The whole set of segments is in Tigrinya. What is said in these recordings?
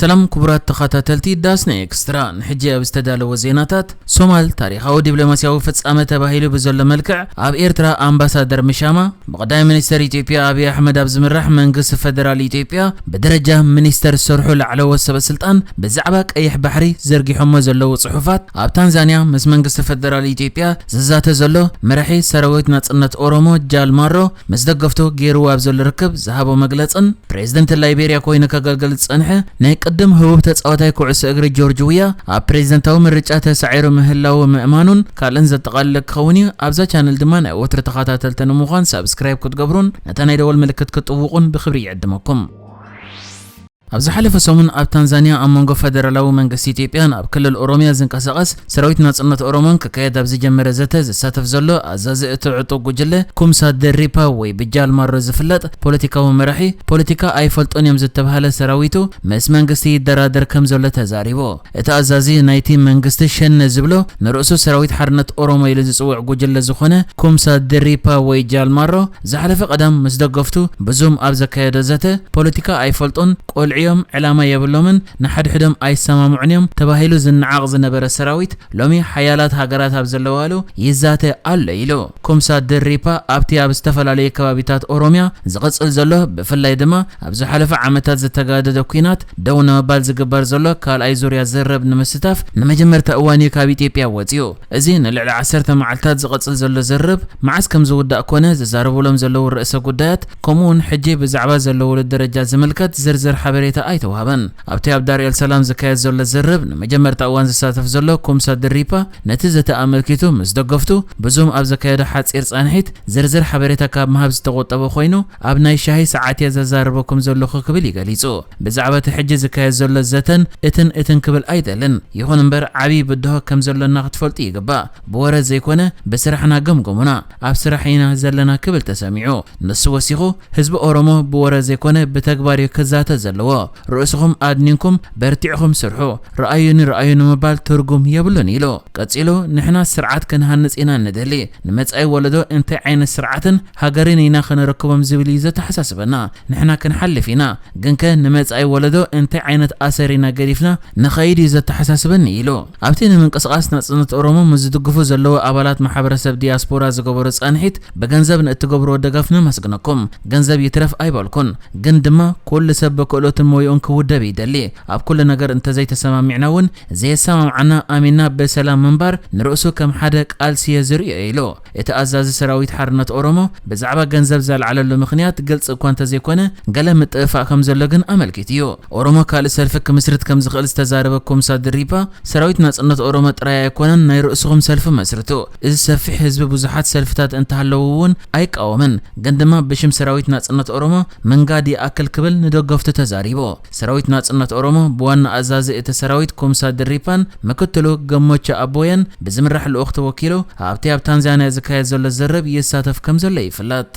ሰላም ክቡራት ተኸታተልቲ ዳስና ኤክስትራ፣ ንሕጂ ኣብ ዝተዳለወ ዜናታት፣ ሶማል ታሪኻዊ ዲፕሎማሲያዊ ፍጻመ ተባሂሉ ብዘሎ መልክዕ ኣብ ኤርትራ ኣምባሳደር ምሻማ፣ ብቐዳማይ ሚኒስተር ኢትዮጵያ ኣብይ ኣሕመድ ኣብ ዝምራሕ መንግስቲ ፈደራል ኢትዮጵያ ብደረጃ ሚኒስተር ዝሰርሑ ላዕለዎት ሰበ ስልጣን ብዛዕባ ቀይሕ ባሕሪ ዘርጊሖሞ ዘለዉ ጽሑፋት፣ ኣብ ታንዛንያ ምስ መንግስቲ ፈደራል ኢትዮጵያ ዝዛተ ዘሎ መራሒ ሰራዊት ናጽነት ኦሮሞ ጃል ማሮ ምስ ደገፍቱ ገይርዎ ኣብ ዘሎ ርክብ ዝሃቦ መግለጽን፣ ፕሬዝደንት ላይቤርያ ኮይኑ ከገልግል ዝጸንሐ ናይ ቅድም ህቡብ ተጻዋታይ ኩዕሶ እግሪ ጆርጅ ውያ ኣብ ፕሬዝደንታዊ ምርጫ ተሳዒሩ ምህላዉ ምእማኑን ካልእን ዘጠቓልል ክኸውን እዩ። ኣብዛ ቻነል ድማ ናይ ወትሪ ተኸታተልቲ ንምዃን ሳብስክራይብ ክትገብሩን ነታ ናይ ደወል ምልክት ክትጥውቑን ብኽብሪ ይዕድመኩም። ኣብ ዝሓለፈ ሰሙን ኣብ ታንዛንያ ኣብ መንጎ ፈደራላዊ መንግስቲ ኢትዮጵያን ኣብ ክልል ኦሮሚያ ዝንቀሳቐስ ሰራዊት ናጽነት ኦሮሞን ክካየድ ኣብ ዝጀመረ ዘተ ዝሳተፍ ዘሎ ኣዛዚ እቲ ዕጡቕ ጉጅለ ኩምሳ ደሪፓ ወይ ብጃል ማሮ ዝፍለጥ ፖለቲካዊ መራሒ፣ ፖለቲካ ኣይፈልጦን እዮም ዝተባህለ ሰራዊቱ ምስ መንግስቲ ይደራደር ከም ዘሎ ተዛሪቡ። እቲ ኣዛዚ ናይቲ መንግስቲ ሸነ ዝብሎ ንርእሱ ሰራዊት ሓርነት ኦሮሞ ኢሉ ዝጽውዕ ጉጅለ ዝኾነ ኩምሳ ደሪፓ ወይ ጃል ማሮ ዝሓለፈ ቀዳም ምስ ደገፍቱ ብዙም ኣብ ዘካየዶ ዘተ ፖለቲካ ኣይፈልጦን፣ ቆልዑ እዮም፣ ዕላማ የብሎምን፣ ንሓድሕዶም ኣይሰማምዑን እዮም ተባሂሉ ዝነዓቕ ዝነበረ ሰራዊት ሎሚ ሓያላት ሃገራት ኣብ ዘለዋሉ ይዛተ ኣሎ ኢሉ። ኩምሳ ድሪፓ ኣብቲ ኣብ ዝተፈላለዩ ከባቢታት ኦሮሚያ ዝቕጽል ዘሎ ብፍላይ ድማ ኣብ ዝሓለፈ ዓመታት ዝተጋደደ ኲናት ደው ንምባል ዝግበር ዘሎ ካልኣይ ዙርያ ዝርርብ ንምስታፍ ንመጀመርታ እዋን እዩ ካብ ኢትዮጵያ ወጺኡ። እዚ ንልዕሊ ዓሰርተ መዓልታት ዝቐጽል ዘሎ ዝርርብ መዓስ ከም ዝውዳእ ኮነ ዝዛረቡሎም ዘለዉ ርእሰ ጉዳያት ከምኡውን ሕጂ ብዛዕባ ዘለውሉ ደረጃ ዝምልከት ዝርዝር ሓበሬታ ኣይተዋህበን። ኣብቲ ኣብ ዳር ኤል ሰላም ዝካየድ ዘሎ ዝርርብ ንመጀመርታ እዋን ዝሳተፍ ዘሎ ኩምሳ ድሪፓ ነቲ ዘተ ኣመልኪቱ ምስ ደገፍቱ ብዙም ኣብ ዘካየዶ ሓጺር ጻንሒት ዝርዝር ሓበሬታ ካብ ምሃብ ዝተቖጠበ ኮይኑ ኣብ ናይ ሻሂ ሰዓት እየ ዘዛርበኩም ዘለኹ ክብል እዩ ገሊጹ። ብዛዕባ እቲ ሕጂ ዝካየድ ዘሎ ዘተን እትን እትን ክብል ኣይደልን። ይኹን እምበር ዓብዪ ብድሆ ከም ዘሎና ክትፈልጡ ይግባእ። ብወረ ዘይኮነ ብስራሕና ገምግሙና፣ ኣብ ስራሕ ኢና ዘለና ክብል ተሰሚዑ። ንሱ ወሲኹ ህዝቢ ኦሮሞ ብወረ ዘይኮነ ብተግባር እዩ ክዛተ ዘለዎ። ርእስኹም ኣድኒንኩም በርቲዕኹም ስርሑ፣ ረኣዩኒ ረኣዩኒ ምባል ትርጉም የብሉን ኢሉ። ቀጺሉ ንሕና ስርዓት ክንሃንጽ ኢና ንደሊ። ንመጻኢ ወለዶ እንታይ ዓይነት ስርዓትን ሃገርን ኢና ከነረክቦም ዝብል እዩ ዘተሓሳስበና። ንሕና ክንሓልፍ ኢና። ግንከ ንመጻኢ ወለዶ እንታይ ዓይነት ኣሰር ኢና ገዲፍና ንኸይድ እዩ ዘተሓሳስበኒ ኢሉ። ኣብቲ ንምንቅስቓስ ናጽነት ኦሮሞ ምስ ዝድግፉ ዘለዉ ኣባላት ማሕበረሰብ ዲያስፖራ ዝገበሮ ጻንሒት ብገንዘብ ንእትገብርዎ ደገፍ ነመስግነኩም። ገንዘብ ይትረፍ ኣይበልኩን፣ ግን ድማ ኩሉ ሰብ ብክእሎትን ሞይኡን ክውደብ ይደሊ። ኣብ ኩሉ ነገር እንተዘይተሰማሚዕና እውን ዘየሰማምዓና ኣሚንና ብሰላም ምንባር ንርእሱ ከም ሓደ ቃልሲ እየ ዝርእዮ ኢሉ። እቲ ኣዛዚ ሰራዊት ሓርነት ኦሮሞ ብዛዕባ ገንዘብ ዘልዓለሉ ምኽንያት ግልፂ እኳ እንተዘይኮነ ገለ ምጥፍፋእ ከም ዘሎ ግን ኣመልኪቱ እዩ። ኦሮሞ ካልእ ሰልፊ ክምስርት ከም ዝኽእል ዝተዛረበ ኩምሳ ድሪፓ ሰራዊት ናጽነት ኦሮሞ ጥራይ ኣይኮነን ናይ ርእስኹም ሰልፊ መስርቱ። እዚ ሰፊሕ ህዝቢ ብዙሓት ሰልፍታት እንተሃለዉ እውን ኣይቃወምን፣ ግን ድማ ብሽም ሰራዊት ናጽነት ኦሮሞ ምንጋድ ይኣክል ክብል ንደገፍቱ ተዛሪቡ። ሰራዊት ናጽነት ኦሮሞ ብዋና ኣዛዚ እቲ ሰራዊት ኩምሳ ድሪፓን ምክትሉ ገሞቻ ኣቦየን ብዝምራሕ ልኡኽ ተወኪሉ ኣብቲ ኣብ ታንዛንያ ዝካየድ ዘሎ ዝርርብ ይሳተፍ ከም ዘሎ ይፍለጥ።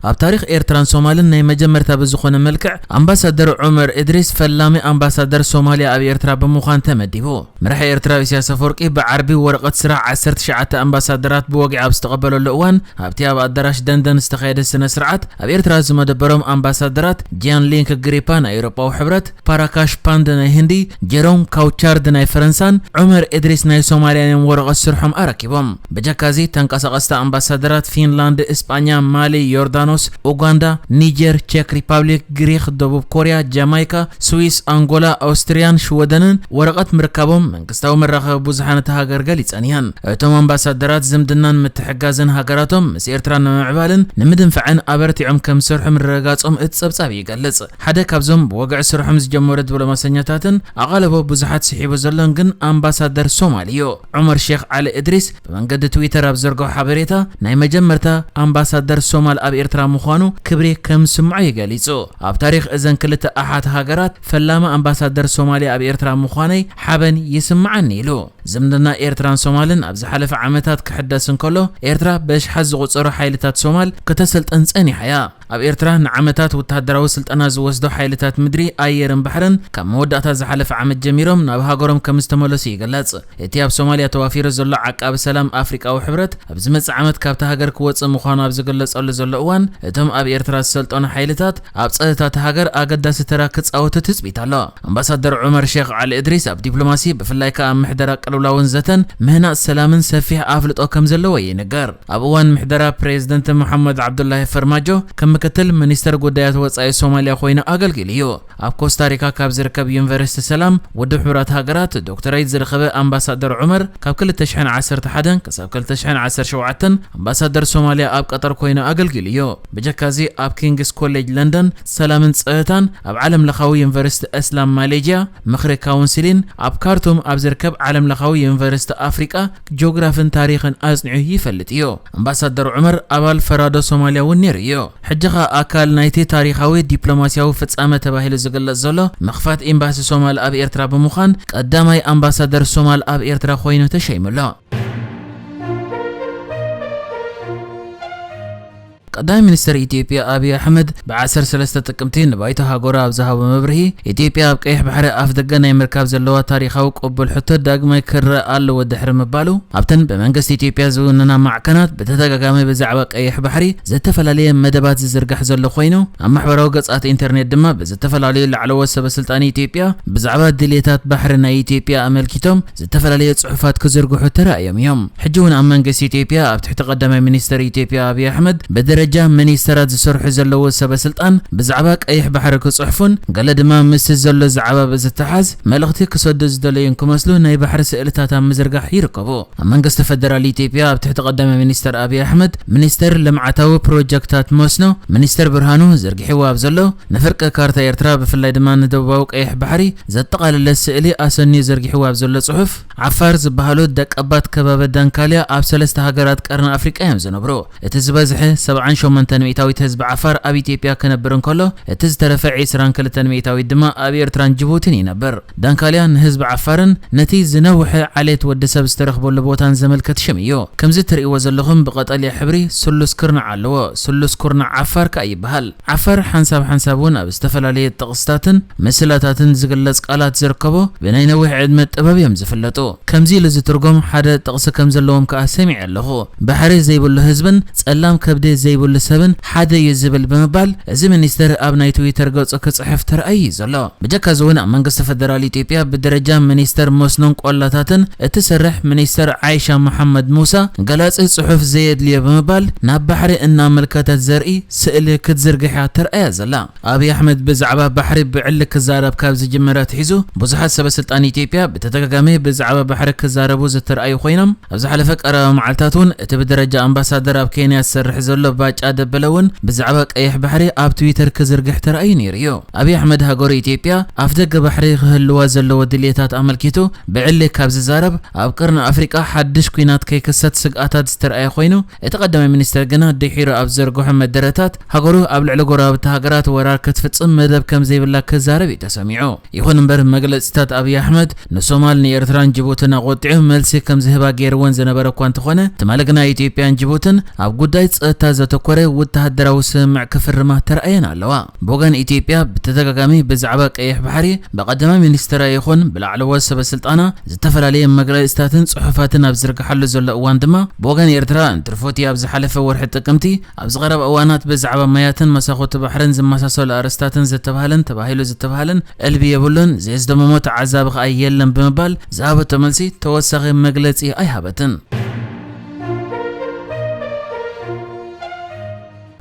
ኣብ ታሪኽ ኤርትራን ሶማልን ናይ መጀመርታ ብዝኾነ መልክዕ ኣምባሳደር ዑመር እድሪስ ፈላሚ ኣምባሳደር ሶማልያ ኣብ ኤርትራ ብምዃን ተመዲቡ። መራሒ ኤርትራ ኢሳያስ ኣፈወርቂ ብዓርቢ ወረቐት ስራሕ ዓሰርተ ትሽዓተ ኣምባሳደራት ብወግዒ ኣብ ዝተቐበለሉ እዋን ኣብቲ ኣብ ኣዳራሽ ደንደን ዝተኻየደ ስነ ስርዓት ኣብ ኤርትራ ዝመደበሮም ኣምባሳደራት ጂያን ሊንክ ግሪፓ ናይ ኤውሮጳዊ ሕብረት፣ ፓራካሽ ፓንድ ናይ ህንዲ፣ ጀሮም ካውቻርድ ናይ ፈረንሳን ዑመር እድሪስ ናይ ሶማልያን እዮም ወረቐት ስርሖም ኣረኪቦም። ብጀካ እዚ ተንቀሳቐስቲ ኣምባሳደራት ፊንላንድ፣ እስጳኛ፣ ማሊ፣ ዮርዳኖስ፣ ኡጋንዳ፣ ኒጀር፣ ቼክ ሪፓብሊክ፣ ግሪክ፣ ደቡብ ኮርያ፣ ጃማይካ፣ ስዊስ፣ ኣንጎላ፣ ኣውስትርያን ሽወደንን ወረቐት ምርካቦም መንግስታዊ መራኸቢ ብዙሓን እታ ሃገር ገሊጸን እየን። እቶም ኣምባሳደራት ዝምድናን ምትሕግጋዝን ሃገራቶም ምስ ኤርትራ ንምምዕባልን ንምድንፋዕን ኣበርቲዖም ከም ዝሰርሑ ምርግጋጾም እቲ ጸብጻብ ይገልጽ። ሓደ ካብዞም ብወግዒ ስርሖም ዝጀመሩ ዲፕሎማሰኛታትን ኣቓልቦ ብዙሓት ስሒቡ ዘሎን ግን ኣምባሳደር ሶማል እዩ። ዑመር ሼክ ዓሊ እድሪስ ብመንገዲ ትዊተር ኣብ ዘርግሖ ሓበሬታ ናይ መጀመርታ ኣምባሳደር ሶማል ኣብ ኤርትራ ምዃኑ ክብሪ ከም ዝስምዖ እዩ ገሊጹ። ኣብ ታሪኽ እዘን ክልተ ኣሓት ሃገራት ፈላሚ ኣምባሳደር ሶማልያ ኣብ ኤርትራ ምዃነይ ሓበን ይስምዓኒ ኢሉ። ዝምድና ኤርትራን ሶማልን ኣብ ዝሓለፈ ዓመታት ክሕደስ እንከሎ፣ ኤርትራ ብኣሽሓት ዝቑጸሩ ሓይልታት ሶማል ከተሰልጥን ጸኒሓ እያ። ኣብ ኤርትራ ንዓመታት ወተሃደራዊ ስልጠና ዝወስዱ ሓይልታት ምድሪ፣ ኣየርን ባሕርን ካብ መወዳእታ ዝሓለፈ ዓመት ጀሚሮም ናብ ሃገሮም ከም ዝተመለሱ ይግለጽ። እቲ ኣብ ሶማልያ ተዋፊሩ ዘሎ ዓቃቢ ሰላም ኣፍሪቃዊ ሕብረት ኣብ ዝመጽእ ዓመት ካብታ ሃገር ክወጽእ ምዃኑ ኣብ ዝግለጸሉ ዘሎ እዋን፣ እቶም ኣብ ኤርትራ ዝሰልጠኑ ሓይልታት ኣብ ጸጥታ እታ ሃገር ኣገዳሲ ተራ ክጻወቱ ትጽቢት ኣሎ። ኣምባሳደር ዑመር ሼኽ ዓሊ እድሪስ ኣብ ዲፕሎማሲ፣ ብፍላይ ከኣ ኣብ ምሕደራ ቅልውላውን ዘተን ምህናጽ ሰላምን ሰፊሕ ኣፍልጦ ከም ዘለዎ ይንገር። ኣብ እዋን ምሕደራ ፕሬዝደንት መሓመድ ዓብዱላሂ ፈርማጆ ከም ምክትል ሚኒስተር ጉዳያት ወጻኢ ሶማልያ ኮይኑ ኣገልጊሉ እዩ። ኣብ ኮስታሪካ ካብ ዝርከብ ዩኒቨርሲቲ ሰላም ውድብ ሕቡራት ሃገራት ዶክተረይት ዝረኸበ ኣምባሳደር ዑመር፣ ካብ ክልተ ሽሕን ዓሰርተ ሓደን ክሳብ ክልተ ሽሕን ዓሰርተ ሸውዓተን ኣምባሳደር ሶማልያ ኣብ ቀጠር ኮይኑ ኣገልጊሉ እዩ። ብጀካዚ ኣብ ኪንግስ ኮሌጅ ለንደን ሰላምን ጸጥታን፣ ኣብ ዓለም ለኻዊ ዩኒቨርሲቲ እስላም ማሌዥያ ምኽሪ ካውንስሊን ኣብ ካርቱም ኣብ ዝርከብ ዓለም ለኻዊ ዩኒቨርሲቲ ኣፍሪቃ ጂኦግራፍን ታሪኽን ኣጽኒዑ ይፈልጥ እዩ። ኣምባሳደር ዑመር ኣባል ፈራዶ ሶማልያ እውን ነይሩ እዩ። ሕጂ ኸኣ ኣካል ናይቲ ታሪኻዊ ዲፕሎማስያዊ ፍጻመ ተባሂሉ ዝግለጽ ዘሎ ምኽፋት ኤምባሲ ሶማል ኣብ ኤርትራ ብምዃን፣ ቀዳማይ ኣምባሳደር ሶማል ኣብ ኤርትራ ኮይኑ ተሸይሙ ኣሎ። ቀዳማይ ሚኒስተር ኢትዮጵያ ኣብይ ኣሕመድ ብ ዓሰርተ ሰለስተ ጥቅምቲ ንባይቶ ሃገሩ ኣብ ዝሃቦ መብርሂ፣ ኢትዮጵያ ኣብ ቀይሕ ባሕሪ ኣፍ ደገ ናይ ምርካብ ዘለዋ ታሪኻዊ ቅቡል ሕቶ ዳግማይ ክረኣ ኣለዎ ድሕሪ ምባሉ፣ ኣብተን ብመንግስቲ ኢትዮጵያ ዝውነና ማዕከናት ብተደጋጋሚ ብዛዕባ ቀይሕ ባሕሪ ዝተፈላለየ መደባት ዝዝርጋሕ ዘሎ ኮይኑ፣ ኣብ ማሕበራዊ ገጻት ኢንተርኔት ድማ ብዝተፈላለዩ ላዕለዎት ሰበስልጣን ኢትዮጵያ ብዛዕባ ድልየታት ባሕሪ ናይ ኢትዮጵያ ኣመልኪቶም ዝተፈላለዩ ጽሑፋት ክዝርግሑ ተራእዮም እዮም። ሕጂ እውን ኣብ መንግስቲ ኢትዮጵያ ኣብ ትሕቲ ቀዳማይ ሚኒስተር ኢትዮጵያ ኣብይ ኣሕመድ ብደረጃ ሚኒስተራት ዝሰርሑ ዘለዉ ሰበስልጣን ብዛዕባ ቀይሕ ባሕሪ ክጽሕፉን፣ ገለ ድማ ምስቲ ዘሎ ዛዕባ ብዝተሓዝ መልእኽቲ ክሰዱ ዝደለዩን ክመስሉ ናይ ባሕሪ ስእልታት ኣብ ምዝርጋሕ ይርከቡ። ኣብ መንግስቲ ፈደራል ኢትዮጵያ ኣብ ትሕቲ ቀዳማይ ሚኒስተር ኣብይ ኣሕመድ ሚኒስተር ልምዓታዊ ፕሮጀክታት መስኖ፣ ሚኒስተር ብርሃኑ ዘርጊሕዎ ኣብ ዘሎ፣ ንፍርቂ ካርታ ኤርትራ ብፍላይ ድማ ንደቡባዊ ቀይሕ ባሕሪ ዘጠቓለለ ስእሊ ኣሰንዩ ዘርጊሕዎ ኣብ ዘሎ ጽሑፍ፣ ዓፋር ዝበሃሉ ደቀባት ከባቢ ዳንካልያ ኣብ ሰለስተ ሃገራት ቀርኒ ኣፍሪቃ እዮም ዝነብሩ። እቲ ዝበዝሐ ሰብዓን ሸሞንተን ሚእታዊት ህዝቢ ዓፋር ኣብ ኢትዮጵያ ክነብር እንከሎ፣ እቲ ዝተረፈ ዒስራን ክልተን ሚእታዊት ድማ ኣብ ኤርትራን ጅቡቲን ይነብር። ዳንካልያ ንህዝቢ ዓፋርን ነቲ ዝነውሐ ዓሌት ወዲ ሰብ ዝተረኽበሉ ቦታን ዘመልክት ሽም እዩ። ከምዚ ትርእይዎ ዘለኹም ብቐጠልያ ሕብሪ ስሉስ ኩርናዕ ኣለዎ። ስሉስ ኩርናዕ ዓፋር ከኣ ይበሃል። ዓፋር ሓንሳብ ሓንሳብ እውን ኣብ ዝተፈላለየ ጥቕስታትን ምስላታትን ዝግለጽ ቃላት ዝርከቦ ብናይ ነዊሕ ዕድመ ጥበብ እዮም ዝፍለጡ። ከምዚ ኢሉ ዝትርጎም ሓደ ጥቕሲ ከም ዘለዎም ከኣ ሰሚዐ ኣለኹ። ባሕሪ ዘይብሉ ህዝብን ጸላም ከብዲ ዘይብሉ ሰብን ሓደ እዩ ዝብል ብምባል፣ እዚ ሚኒስተር ኣብ ናይ ትዊተር ገጹ ክጽሕፍ ተራእዩ እዩ ዘሎ። ብጀካ እዚ እውን ኣብ መንግስቲ ፈደራል ኢትዮጵያ ብደረጃ ሚኒስተር መስኖን ቆላታትን እትሰርሕ ሚኒስተር ዓይሻ መሓመድ ሙሳ ገላጺ ጽሑፍ ዘየድልዮ ብምባል፣ ናብ ባሕሪ እናመልከተት ዘርኢ ስእሊ ክትዝርግሕ እያ ተራእያ ዘላ። ኣብይ ኣሕመድ ብዛዕባ ባሕሪ ብዕሊ ክዛረብ ካብ ዝጅምር ኣትሒዙ፣ ብዙሓት ሰበስልጣን ኢትዮጵያ ብተደጋጋሚ ብዛዕባ ባሕሪ ክዛረቡ ዝተራእዩ ኮይኖም፣ ኣብ ዝሓለፈ ቀረባ መዓልታት እውን እቲ ብደረጃ ኣምባሳደር ኣብ ኬንያ ዝሰርሕ ዘሎ ባጫ ደበለ እውን ብዛዕባ ቀይሕ ባሕሪ ኣብ ትዊተር ክዝርግሕ ተራእዩ ነይሩ እዩ። ኣብይ ኣሕመድ ሃገሩ ኢትዮጵያ ኣፍ ደገ ባሕሪ ክህልዋ ዘለዎ ድልየታት ኣመልኪቱ ብዕሊ ካብ ዝዛረብ፣ ኣብ ቀርኒ ኣፍሪቃ ሓድሽ ኲናት ከይክሰት ስግኣታት ዝተራእየ ኮይኑ፣ እቲ ቀዳማይ ሚኒስተር ግና ድሒሩ ኣብ ዝዘርግሖ መደረታት፣ ሃገሩ ኣብ ልዕሊ ጎረባብቲ ሃገራት ወራር ክትፍጽም መደብ ከም ዘይብላ ክዛረብ እዩ ተሰሚዑ። ይኹን እምበር፣ መግለጺታት ኣብይ ኣሕመድ ንሶማል፣ ንኤርትራን ጅቡትን ኣቖጢዑ መልሲ ከም ዝህባ ገይርወን ዝነበረ እኳ እንተኾነ፣ ትማሊ ግና ኢትዮጵያን ጅቡትን ኣብ ጉዳይ ጸጥታ ዘተኮረ ወተሃደራዊ ስምምዕ ክፍርማ ተራእየን ኣለዋ። ብወገን ኢትዮጵያ ብተደጋጋሚ ብዛዕባ ቀይሕ ባሕሪ ብቀዳማይ ሚኒስትራ ይኹን ብላዕለዎት ሰበ ስልጣና ዝተፈላለየ መግለጺታትን ጽሑፋትን ኣብ ዝርግሓሉ ዘሎ እዋን ድማ፣ ብወገን ኤርትራ እንትርፎቲ ኣብ ዝሓለፈ ወርሒ ጥቅምቲ ኣብ ዝቐረባ እዋናት ብዛዕባ ማያትን መሳኹቲ ባሕርን ዝመሳሰሉ ኣርእስታትን ዝተባህለን ተባሂሉ ዝተባህለን ዕልቢ የብሉን፣ ዘየስደመሞ ተዓዛቢ ከኣ የለን ብምባል ዝሃበቶ መልሲ ተወሳኺ መግለጺ ኣይሃበትን።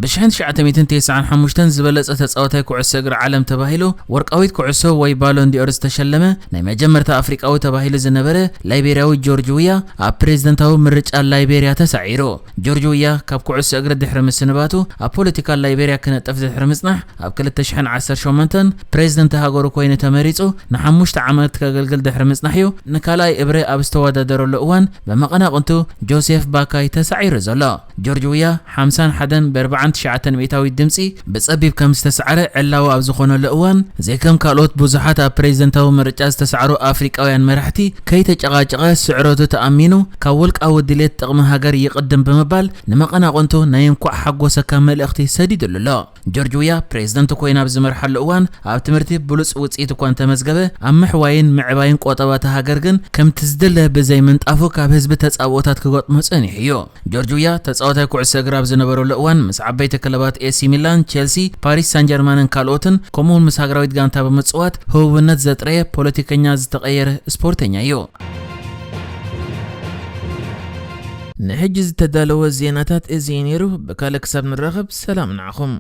ብሽሕን ትሽዓተ ሚእትን ተስዓን ሓሙሽተን ዝበለጸ ተጻዋታይ ኩዕሶ እግሪ ዓለም ተባሂሉ ወርቃዊት ኩዕሶ ወይ ባሎን ዲኦር ዝተሸለመ ናይ መጀመርታ ኣፍሪቃዊ ተባሂሉ ዝነበረ ላይቤርያዊ ጆርጅ ውያ ኣብ ፕሬዝደንታዊ ምርጫ ላይቤርያ ተሳዒሩ። ጆርጅ ውያ ካብ ኩዕሶ እግሪ ድሕሪ ምስንባቱ ኣብ ፖለቲካ ላይቤርያ ክነጥፍ ድሕሪ ምጽናሕ ኣብ ክልተ ሽሕን ዓሰርተ ሸሞንተን ፕሬዝደንት ሃገሩ ኮይኑ ተመሪጹ ንሓሙሽተ ዓመት ከገልግል ድሕሪ ምጽናሕ እዩ ንካልኣይ እብረ ኣብ ዝተወዳደረሉ እዋን ብመቐናቕንቱ ጆሴፍ ባካይ ተሳዒሩ ዘሎ። ጆርጅ ውያ ሓምሳን ሓደን ብኣርባዓን ትሽዓተን ሚእታዊት ድምፂ ብፀቢብ ከም ዝተሰዓረ ዕላዊ ኣብ ዝኾነሉ እዋን፣ ዘይከም ካልኦት ብዙሓት ኣብ ፕሬዚደንታዊ ምርጫ ዝተሰዓሩ ኣፍሪቃውያን መራሕቲ፣ ከይተጨቓጨቐ ስዕረቱ ተኣሚኑ ካብ ውልቃዊ ድሌት ጥቕሚ ሃገር ይቕድም ብምባል ንመቐናቕንቱ ናይ እንኳዕ ሓጎሰካ መልእኽቲ ሰዲዱሉ ኣሎ። ጆርጅ ውያ ፕሬዚደንት ኮይኑ ኣብ ዝመርሓሉ እዋን ኣብ ትምህርቲ ብሉፅ ውፅኢት እኳ እንተመዝገበ፣ ኣብ ምሕዋይን ምዕባይን ቆጠባታ ሃገር ግን ከምቲ ዝድለ ብዘይ ምንጣፉ ካብ ህዝቢ ተፃብኦታት ክገጥሞ ፀኒሑ እዩ። ጆርጅ ውያ ተፃዋታይ ኩዕሶ እግሪ ኣብ ዝነበረሉ እዋን ምስ ዓበይቲ ክለባት ኤሲ ሚላን፣ ቼልሲ፣ ፓሪስ ሳን ጀርማንን ካልኦትን ከምኡውን ምስ ሃገራዊት ጋንታ ብምፅዋት ህቡብነት ዘጥረየ ፖለቲከኛ ዝተቐየረ ስፖርተኛ እዩ። ንሕጂ ዝተዳለወ ዜናታት እዚ እዩ ነይሩ። ብካልእ ክሳብ ንራኸብ ሰላም ንዓኹም።